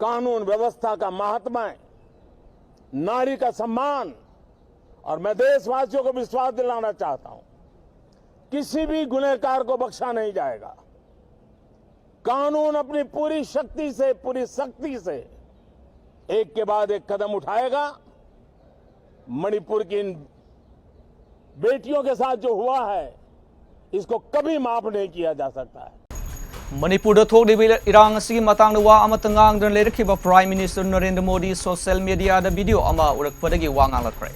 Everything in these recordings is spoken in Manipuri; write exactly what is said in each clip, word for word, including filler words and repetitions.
कानून व्यवस्था का महात्मा है, नारी का सम्मान। और मैं देशवासियों को विश्वास दिलाना चाहता हूं, किसी भी गुनहगार को बख्शा नहीं जाएगा। कानून अपनी पूरी शक्ति से, पूरी सख्ती से एक के बाद एक कदम उठाएगा। मणिपुर की इन बेटियों के साथ जो हुआ है, इसको कभी माफ नहीं किया जा सकता है। ꯃꯅꯤꯄꯨꯔꯗ ꯊꯣꯛꯂꯤꯕ ꯏꯔꯥꯡ ꯑꯁꯤꯒꯤ ꯃꯇꯥꯡꯗ ꯋꯥ ꯑꯃꯠꯇ ꯉꯥꯡꯗꯅ ꯂꯩꯔꯛꯈꯤꯕ Prime Minister Narendra Modi social media ꯗ video ꯑꯃ ꯎꯔꯛꯄꯗꯒꯤ ꯋꯥ ꯉꯥꯡꯂꯛꯈ꯭ꯔꯦ꯫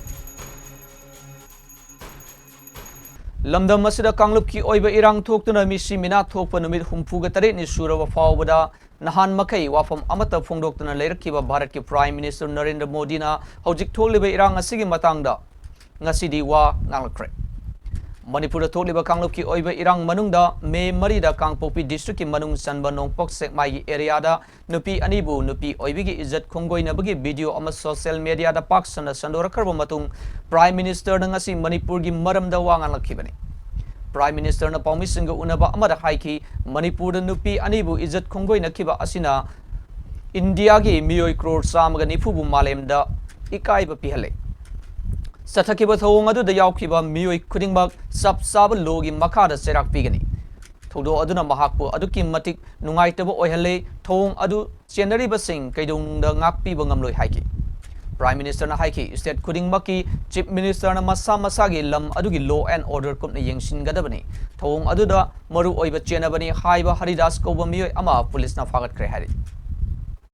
ꯂꯝꯗꯝ ꯑꯁꯤꯗ ꯀꯥꯡꯂꯨꯞꯀꯤ ꯑꯣꯏꯕ ꯏꯔꯥꯡ ꯊꯣꯛꯇꯨꯅ ꯃꯤꯁꯤ ꯃꯤꯅꯥ ꯊꯣꯛꯄ ꯅꯨꯃꯤꯠ ꯍꯨꯝꯐꯨꯒ ꯇꯔꯦꯠꯅꯤ ꯁꯨꯔꯕ ꯐꯥꯎꯕꯗ ꯅꯍꯥꯟ ꯃꯈꯩ ꯋꯥꯐꯝ ꯑꯃꯠꯇ ꯐꯣꯡꯗꯣꯛꯇꯅ ꯂꯩꯔꯛꯈꯤꯕ ꯚꯥꯔꯠꯀꯤ Prime Minister ꯅꯔꯦꯟꯗ꯭ꯔ ꯃꯣꯗꯤꯅ ꯍꯧꯖꯤꯛ ꯊꯣꯛꯂꯤꯕ ꯏꯔꯥꯡ ꯑꯁꯤꯒꯤ ꯃꯇꯥꯡꯗ ꯉꯁꯤꯗꯤ ꯋꯥ ꯉꯥꯡꯂꯛꯈ꯭ꯔꯦ꯫ ꯃꯅꯤꯄꯨꯔꯗ ꯊꯣꯛꯂꯤꯕ ꯀꯥꯡꯂꯨꯞꯀꯤ ꯑꯣꯏꯕ ꯏꯔꯥꯡ ꯃꯅꯨꯡꯗ ꯃꯦ ꯃꯔꯤꯗ ꯀꯥꯡꯄꯣꯛꯄꯤ district ꯀꯤ ꯃꯅꯨꯡ ꯆꯟꯕ ꯅꯣꯡꯄꯣꯛ ꯁꯦꯛꯃꯥꯏꯒꯤ area ꯗ ꯅꯨꯄꯤ ꯑꯅꯤꯕꯨ ꯅꯨꯄꯤ ꯑꯣꯏꯕꯤꯒꯤ ꯏꯖꯠ ꯈꯣꯡꯒꯣꯏꯅꯕꯒꯤ video ꯑꯃ social media ꯗ ꯄꯥꯛ ꯁꯟꯅ ꯁꯟꯗꯣꯔꯛꯈ꯭ꯔꯕ ꯃꯇꯨꯡ Prime Minister ꯅ ꯉꯁꯤ ꯃꯅꯤꯄꯨꯔꯒꯤ ꯃꯔꯝꯗ ꯋꯥ ꯉꯥꯡꯂꯛꯈꯤꯕꯅꯤ꯫ Prime Minister ꯅ ꯄꯥꯎꯃꯤꯁꯤꯡꯒ ꯎꯅꯕ ꯑꯃꯗ ꯍꯥꯏꯈꯤ, ꯃꯅꯤꯄꯨꯔꯗ ꯅꯨꯄꯤ ꯑꯅꯤꯕꯨ ꯏꯖꯠ ꯈꯣꯡꯒꯣꯏꯅꯈꯤꯕ ꯑꯁꯤꯅ ꯏꯟꯗꯤꯌꯥꯒꯤ ꯃꯤꯑꯣꯏ ꯀ꯭ꯔꯣꯔ ꯆꯥꯝꯃꯒ ꯅꯤꯐꯨꯕꯨ ꯃꯥꯂꯦꯝꯗ ꯏꯀꯥꯏꯕ ꯄꯤꯍꯜꯂꯦ꯫ ꯆꯠꯊꯈꯤꯕ ꯊꯧꯑꯣꯡ ꯑꯗꯨꯗ ꯌꯥꯎꯈꯤꯕ ꯃꯤꯑꯣꯏ ꯈꯨꯗꯤꯡꯃꯛ ꯆꯞ ꯆꯥꯕ law ꯒꯤ ꯃꯈꯥꯗ ꯆꯩꯔꯥꯛ ꯄꯤꯒꯅꯤ꯫ ꯊꯧꯗꯣꯛ ꯑꯗꯨꯅ ꯃꯍꯥꯛꯄꯨ ꯑꯗꯨꯛꯀꯤ ꯃꯇꯤꯛ ꯅꯨꯡꯉꯥꯏꯇꯕ ꯑꯣꯏꯍꯜꯂꯦ꯫ ꯊꯧꯑꯣꯡ ꯑꯗꯨ ꯆꯦꯟꯅꯔꯤꯕꯁꯤꯡ ꯀꯩꯗꯧꯅꯨꯡꯗ ꯉꯥꯛꯄꯤꯕ ꯉꯝꯂꯣꯏ ꯍꯥꯏꯈꯤ꯫ Prime Minister ꯅ ꯍꯥꯏꯈꯤ, state ꯈꯨꯗꯤꯡꯃꯛꯀꯤ Chief Minister ꯅ ꯃꯁꯥ ꯃꯁꯥꯒꯤ ꯂꯝ ꯑꯗꯨꯒꯤ law and order ꯀꯨꯞꯅ ꯌꯦꯡꯁꯤꯟꯒꯗꯕꯅꯤ꯫ ꯊꯧꯑꯣꯡ ꯑꯗꯨꯗ ꯃꯔꯨ ꯑꯣꯏꯕ ꯆꯦꯟꯅꯕꯅꯤ ꯍꯥꯏꯕ ꯍꯔꯤꯗꯥꯁ ꯀꯧꯕ ꯃꯤꯑꯣꯏ ꯑꯃ police ꯅ ꯐꯥꯒꯠꯈ꯭ꯔꯦ ꯍꯥꯏꯔꯤ꯫